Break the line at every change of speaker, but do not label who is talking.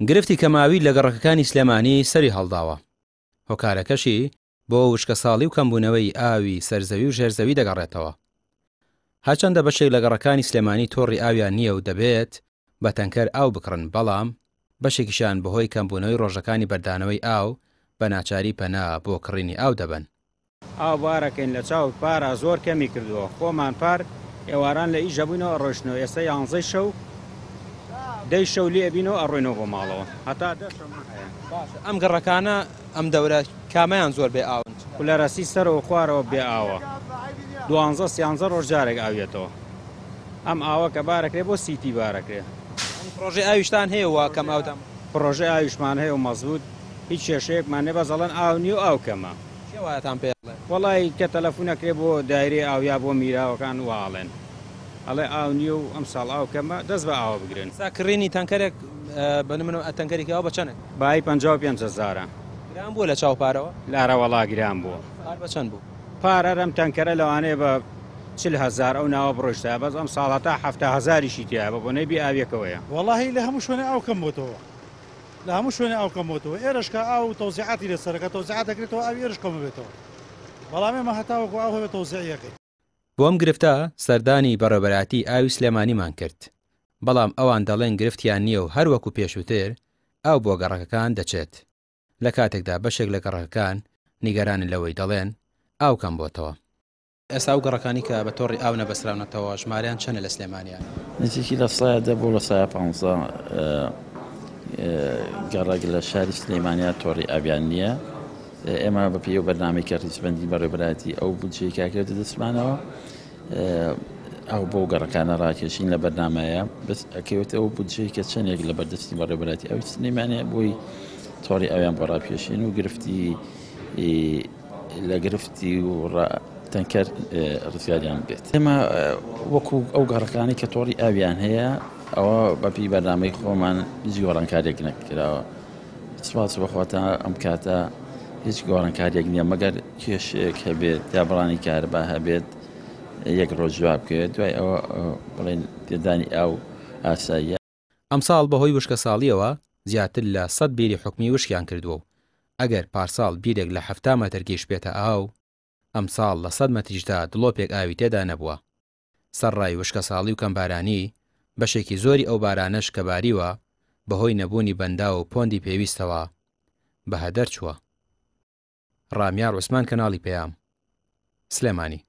گرفتی کەمئاوی لە گەڕەکەکانی سلێمانی سەری هەڵداوە، هۆکارەکەشی بۆ وشکەساڵی و کەمبوونەوەی ئاوی سەرزەوی و ژێرزەوی دەگەڕێتەوە. هەرچەندە بەشێک لە گەڕەکانی سلێمانی تۆڕی ئاویان نییە و دەبێت بە تەنکەر ئاو بکڕن، بەڵام بەشێکیشیان بەهۆی کەمبوونەوەی ڕۆژەکانی بەردانەوەی ئاو بە ناچاری پەنا بۆ کڕینی ئاو دەبەن.
ئاو بارەکەین لە چاو پارا زۆر کەمی کردووە خۆمان پار ئێواران لە ئیش ئەبووینەوە ئەڕۆیشتنەوە ئێستا یانزەی شەو دەی شەو لێ ئەبینەوە ئەڕۆینەوە بۆ ماڵەوە هەتا دە شەومان هەیە.
باشە ئەم گەڕەکانە ئەم دەورە کامەیان زۆر بێ ئاون؟
کولەرەسی سەرەوە خوارەوە بێ ئاوە دوانزە سیانزە ڕۆژ جارێک ئاویەتەوە ئەم ئاوە کە بارەکرێ بۆ سیتی بارەکرێ.
یانی پڕۆژەی ئاویشتان هەیە وا کەم ئاوتان؟
پڕۆژەی ئاویشمان هەیە و مەزبووت هیچ کێشەیەکمان نیە بەس ئەڵێن ئاو نیە و ئاو کەمە.
کێ وایەتان پێ ئەڵێ؟
وەڵایی کە تەلەفون ئەکرێ بۆ دایرەی ئاو یا بۆ میراوەکان وا ئەڵێن ئەڵێ ئاو نیە و ئەمساڵ ئاو کەمە دەست بە ئاوە بگرن.
ئێستا کڕینی تەنکەرێک بە نمونە تەنکەرێکی ئاو بە چەنە؟
بایی 55 هەزارە.
گران بووە لە چاو پارەوە؟
لارە وەڵا گران بووە.
پار بە چەند بوو؟
پار هەر ئەم تەنکەرە لەوانەیە بە 40 هەزار ئەو ناوە بڕۆیشتایە بەس ئەمساڵ هەتا 70 هەزاریشی تیایە بە بۆنەی بێ ئاویەکەوەیە.
وەڵاهی لە هەموو شوێنێ ئاو کەم بۆتەوە. لە هەموو شوێنێ ئاو کەم بۆتەوە ئێرەش کە ئاو تەوزیعاتی لەسەرە کە تەوزیعات دەکرێتەوە ئاوی ئێرەش کەم بێتەوە بەڵام ئێمە هەتاوەکو ئاو هەبێت تەوزیعی ئەکەین.
بۆ ئەم گرفتە سەردانی بەڕێوەبەرایەتی ئاوی سلێمانیمان کرد، بەڵام ئەوان دەڵێن گرفتیان نییە و هەر وەکو پێشووتر ئاو بۆ گەڕەکەکان دەچێت، لە کاتێکدا بەشێک لە گەڕەکەکان نیگەرانن لەوەی دەڵێن ئاو کەم بۆتەوە. ئێستا ئەو گەڕەکانی کە بە تۆڕی ئاو نەبەستراونەتەوە ژمارەیان چەنە لە سلێمانیا؟
نزیکی 10% بۆ 15% گەڕەک لە شاری سلێمانیا تۆڕی ئاویان نییە. ئێمە بە پێی ئەو بەرنامەی کە ڕیزبەندی بەڕێوەبەرایەتی ئەو بودجەی کاکەوێتە دەستمانەوە ئاو بۆ گەڕەکانە ڕاکێشین لە بەرنامەیە بەس ئەکەوێتە ئەو بودجەی کە چەندێک لە بەردەستی بەڕێوەبەرایەتی ئەوی سلێمانیە بۆی تۆڕی ئاویان بۆ ڕاپێشین و گرفتی لە گرفتی و تەنکەر ڕزگاریان بێت. ئێمە وەکو ئەو گەڕەکانەی کە تۆڕی ئاویان هەیە ئەوە بەپێی بەرنامەی خۆمان هیچ گۆڕانکاریەک نەکراوە. سپاس بەخوا تا ئەم کاتە هیچ گۆڕانکاریەک نییە مەگەر کێشەیەک هەبێت یا بڕانی کارەبا هەبێت یەک ڕۆژ جواب بکەوێت دوای ئەوە بڵێن پێدانی ئاو ئاساییە.
ئەمساڵ بەهۆی وشکەساڵییەوە زیاتر لە 100 بیری حکومی وشکیان کردووە و ئەگەر پارساڵ بیرێک لە 70 مەتر گەیشتبێتە ئاو، ئەمساڵ لە 100 مەتریشدا دڵۆپێک ئاوی تێدا نەبووە. سەرڕای وشکەساڵی و کەمبارانی، بەشێکی زۆری ئەو بارانەش کە باریوە، بەهۆی نەبوونی بەنداو و پۆندی پێویستەوە بەهەدەر چووە. ڕامیار عوسمان کەناڵی پەیام، سلێمانی.